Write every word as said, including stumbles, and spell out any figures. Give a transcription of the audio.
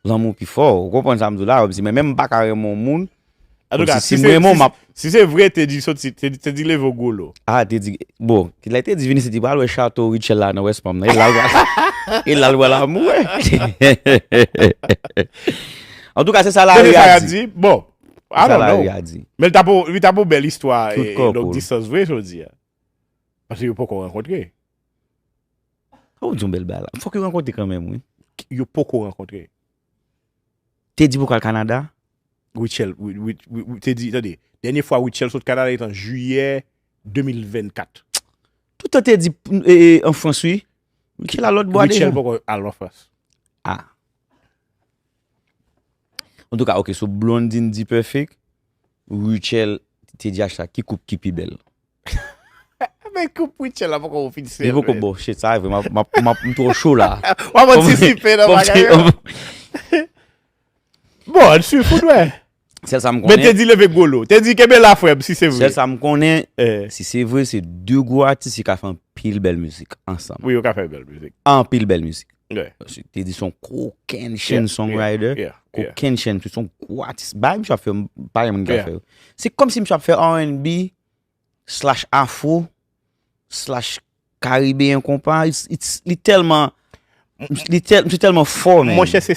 Lanmou pi fò. Ou konprann sa m di w la? Kòmsi mwen menm m pa ka renmen yon moun. Antouka, Si mwen menm, m ap. Si se vre, te di soti, te di leve golo. Ah, te di, bon, lè te di vini, se te pral wè chato Rutshelle la nan West Palm nan. E la l pral, e la l pral amou, wè. Antouka, se sa la Se ri sa a ya di. Di. Bon, I Se sa don't la know. Ri a di. Men li t ap, li t ap yon bèl istwa, Tout e, kò donk pou l. distance vre, jodi a. Paske yo poko rankontre. Ou di yon bèl bagay la. Fòk yo rankontre kanmenm, wi. Yo poko rankontre. Te di pou kal Kanada. Rutshelle, wi, wi, wi, wi, te di, tande, dènye fwa Rutshelle sot Kanada, se te an jiyè de mil vennkat. Toutan te di e, e, an Frans, wi. Rutshelle al lòt bò a deja. Rutshelle poko al an Frans. Ah. Antouka, ok, so Blondine D-Perfect, Rutshelle te di H sa, ki koup ki pi bèl? Men koup Rutshelle la poko ofisyèl. Li poko bon, shit, sa vre, m ap, m ap, m ap, m twò cho la. W ap antisipe nan bagay yo. Bon, ann swiv pou n wè. Sèl sa m Men te konnen, di leve golo. Te di kenbe la frè m si se vre. sèl sa m konnen, Eh, si se vre, se de gwo atis ki ka fè anpil bèl mizik ansanm. Wi, yo ka fè bèl mizik. Anpil bèl mizik. Yeah. Te di se yon kokenn chenn Yeah, songwriter, yeah, yeah. kokenn chenn, se yon gwo atis. Bagay misye ap fè, pa gen moun ki ka Yeah. fè. Se kòmsi misye ap fè R and B slash afro slash karibeyen konpa. It's, it's, li tèlman, li tèl, misye tèlman fò, man. Monchè, se